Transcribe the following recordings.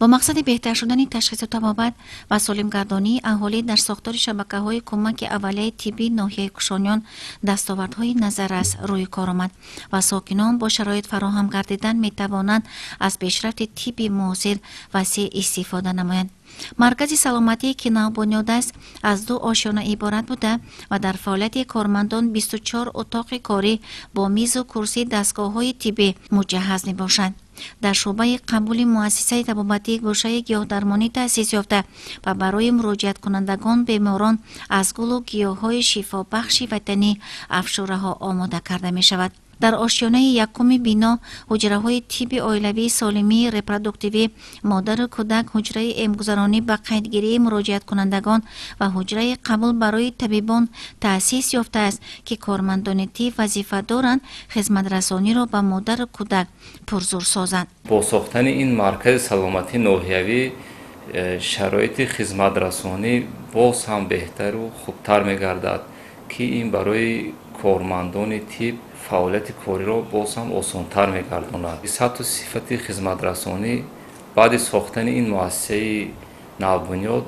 Бо мақсади беҳтар шудани ташхису табобат ва солимгардонии аҳолӣ дар сохтори шабакаҳои кӯмаки аввалияи тиббии ноҳияи Кушониён дастовардҳои назаррас рӯи кор омад ва сокинон бо шароит фароҳам гардидан метавонанд аз пешрафти тибби муосир васеъ истифода намоянд. Маркази саломатӣ, ки навбунёд аст, аз ду ошёна иборат буда ва дар фаъолияти кормандон 24 утоқи корӣ бо мизу курсӣ, дастгоҳҳои тиббӣ муҷаҳҳаз мебошанд. Дар шӯъбаи қабули муассисаи табобатӣ гӯшаи гиёҳдармонӣ таъсис ёфта ва барои муроҷиаткунандагон беморон аз гулу гиёҳҳои шифобахши ватанӣ афшураҳо омода карда мешавад. Дар ошёнаи якуми бино ҳуҷраҳои тибби оилавӣ, солимии репродуктивӣ, модару кӯдак, ҳуҷраи эмгузаронӣ ба қайдгирии муроҷиаткунандагон ва ҳуҷраи қабул барои табибон таъсис ёфтааст, ки кормандони тиб вазифа доранд хизматрасониро ба модару кӯдак пурзур созанд. Бо сохтани ин маркази саломатии ноҳиявӣ шароити хизматрасонӣ боз ҳам беҳтару хубтар мегардад, ки ин барои кормандони тиб фаъолияти кориро боз ҳам осонтар мегардонад. Сатҳу сифати хизматрасонӣ баъди сохтани ин муассисаи навбунёд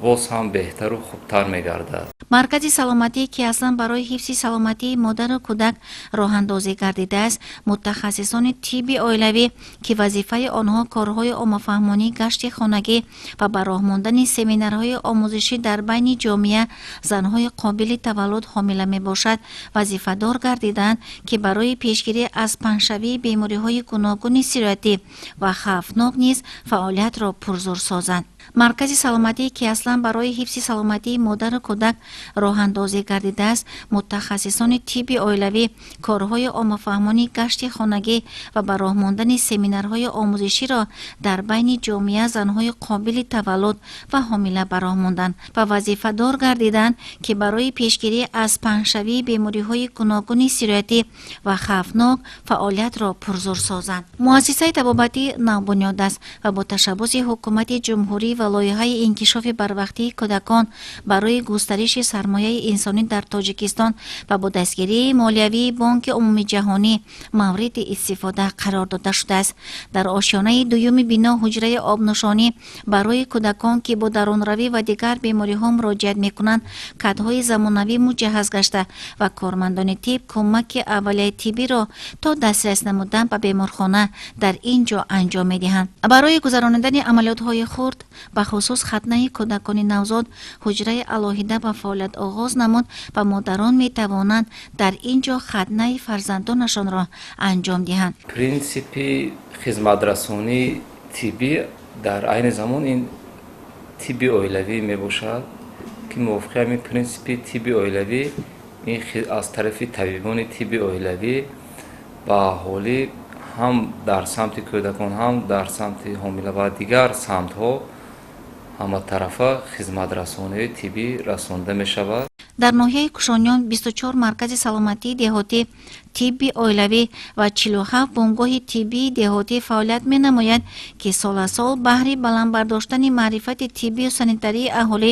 боз ҳам беҳтару хубтар мегардад. Маркази саломатӣ, ки аслан барои ҳифзи саломатии модару кӯдак роҳандозӣ гардидааст, мутахассисони тибби оилавӣ, ки вазифаи онҳо корҳои оммафаҳмонӣ, гашти хонагӣ ва ба роҳ мондани семинарҳои омӯзишӣ дар байни ҷомеа занҳои қобили таваллуд ҳомила мебошад, вазифадор гардидаанд, ки барои пешгирӣ аз паҳншавии бемориҳои гуногуни сироятӣ ва хавфнок низ фаъолиятро пурзур созанд. Маркази саломатӣ, ки аслан барои ҳифзи саломатии модару кӯдак роҳандозӣ гардидааст, мутахассисони тибби оилавӣ корҳои оммафаҳмонӣ, гашти хонагӣ ва ба роҳ мондани семинарҳои омӯзиширо дар байни ҷомеа занҳои қобили таваллуд ва ҳомила ба роҳ монданд ва вазифадор гардиданд, ки барои пешгирӣ аз паҳншавии бемориҳои гуногуни сироятӣ ва хавфнок фаъолиятро пурзур созанд. Муассисаи табобатӣ навбунёд аст ва бо ташаббуси ҳукумати ҷумҳурӣ ва лоиҳаи инкишофи барвақтии кӯдакон барои густариши сармояи инсонӣ дар Тоҷикистон ва бо дастгирии молиявии Бонки умумиҷаҳонӣ мавриди истифода қарор дода шудааст. Дар ошёнаи дуюми бино ҳуҷраи обнӯшонӣ барои кӯдакон, ки бо дарунравӣ ва дигар бемориҳо муроҷиат мекунанд, кадҳои замонавӣ муҷаҳҳаз гашта ва кормандони тиб кӯмаки аввалияи тиббиро то дастрас намудан ба беморхона дар ин ҷо анҷом медиҳанд. Барои гузаронидани амалиётҳои хурд, бахусус хатнаи кӯдакони навзод, ҳуҷраи алоҳида ба фаъолият оғоз намуд ва модарон метавонанд дар ин ҷо хатнаи фарзандонашонро анҷом диҳанд. Принсипи хизматрасонии тиббӣ дар айни замон ин тибби оилавӣ мебошад, ки мувофиқи ҳамин принсипи тибби оилавӣ ин аз тарафи табибони тибби оилавӣ ба аҳолӣ ҳам дар самти кӯдакон, ҳам дар самти ҳомила ва дигар самтҳо ҳаматарафа хизматрасониҳои тиббӣ расонда мешавад. Дар ноҳияи Кушониён 24 маркази саломатии деҳотӣ, тибби оилавӣ ва 47 бунгоҳи тиббии деҳотӣ фаъолият менамояд, ки сол аз сол баҳри баланд бардоштани маърифати тиббию санитарии аҳолӣ,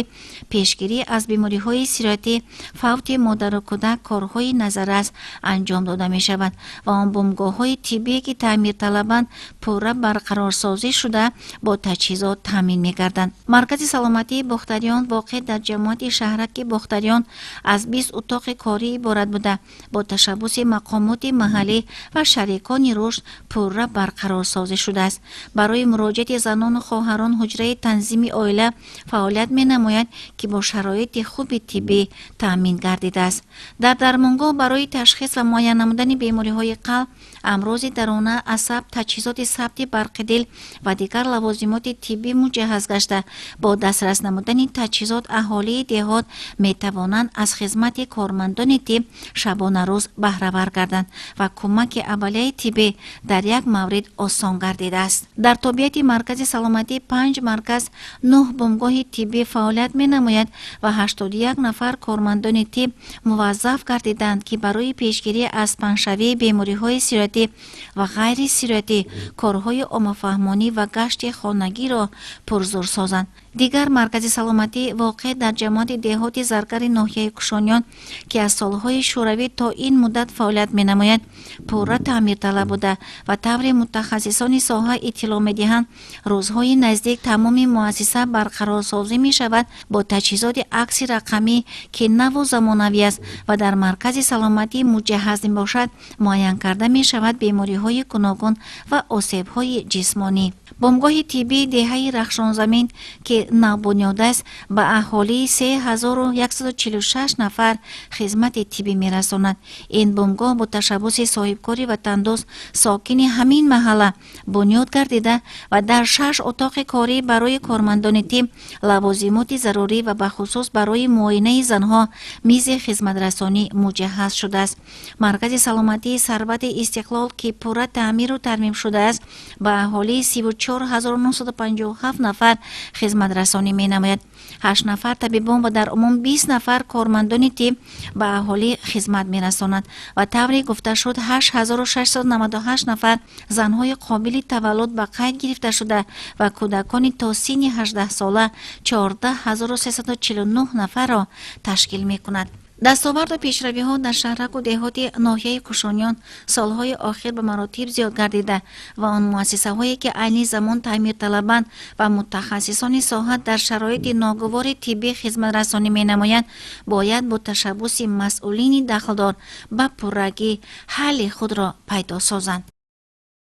пешгирӣ аз бемориҳои сироятӣ, фавти модару кӯдак корҳои назаррас анҷом дода мешавад ва он бунгоҳҳои тиббие, ки таъмирталабанд, пурра барқарорсозӣ шуда, бо таҷҳизот таъмин мегарданд. Маркази саломатии Бохтариён, воқеъ дар ҷамоати шаҳраки Бохтариён, аз 20 утоқи корӣ иборат буда, бо ташаббуси мақомоти маҳаллӣ ва шарикони рушд пурра барқарорсозӣ шудааст. Барои муроҷиати занону хоҳарон ҳуҷраи танзими оила фаъолият менамояд, ки бо шароити хуби тиббӣ таъмин гардидааст. Дар дармонгоҳ барои ташхис ва муайян намудани бемориҳои қалб, амрози дарона, асаб, таҷҳизоти сабти барқи дил ва дигар лавозимоти тиббӣ муҷаҳҳаз гашта, бо дастрас намудани таҷҳизот аҳолии деҳот метавонанд аз хизмати кормандони тиб шабонарӯз баҳравар гарданд ва кӯмаки аввалияи тиббӣ дар як маврид осон гардидааст. Дар тобеияти маркази саломатӣ панҷ марказ, нӯҳ бунгоҳи тиббӣ фаъолият менамояд ва 81 нафар кормандони тиб муваззаф гардиданд, ки барои пешгирӣ аз паҳншавии бемориҳои сироятӣ ва ғайри сироятӣ корҳои оммафаҳмонӣ ва гашти хонагиро пурзур созанд. Дигар маркази саломатӣ воқеъ дар ҷамоати деҳоти Заргари ноҳияи Кушониён, ки аз солҳои шӯравӣ то ин муддат фаъолият менамояд, пурра таъмирталаб буда ва тавре мутахассисони соҳа иттилоъ медиҳанд, рӯзҳои наздик тамоми муассиса барқарорсозӣ мешавад бо таҷҳизоти акси рақамӣ, ки наву замонавӣ аст ва дар маркази саломатӣ муҷаҳҳаз мебошад, муайян карда мешавад бемориҳои гуногун ва осебҳои ҷисмонӣ. Бомгоҳи тиббии деҳаи Рахшонзамин, ки навбунёд аст, ба аҳолии 3146 нафар хизмати тиббӣ мерасонад. Ин бомгоҳ бо ташаббуси соҳибкори ватандӯст, сокини ҳамин маҳалла бунёд гардида ва дар шаш утоқи корӣ барои кормандони тиб лавозимоти зарурӣ ва бахусус барои муоинаи занҳо мизи хизматрасонӣ муҷаҳҳаз шудааст. Маркази саломатии Сарбати Истиқлол, ки пурра таъмиру тармим шудааст, ба аҳолии 34 957 нафар хизматрасонӣ менамояд. Ҳашт нафар табибон ва дар умум 20 нафар кормандони тиб ба аҳолӣ хизмат мерасонанд ва тавре гуфта шуд, 8698 нафар занҳои қобили таваллуд ба қайд гирифта шуда ва кӯдакони то синни 18сола 14 349 нафарро ташкил мекунад. Дастоварду пешравиҳо дар шаҳраку деҳоти ноҳияи Кушониён солҳои охир ба маротиб зиёд гардида ва он муассисаҳое, ки айни замон таъмирталабанд ва мутахассисони соҳа дар шароити ногувори тиббӣ хизматрасонӣ менамоянд, бояд бо ташаббуси масъулини дахлдор ба пуррагӣ ҳалли худро пайдо созанд.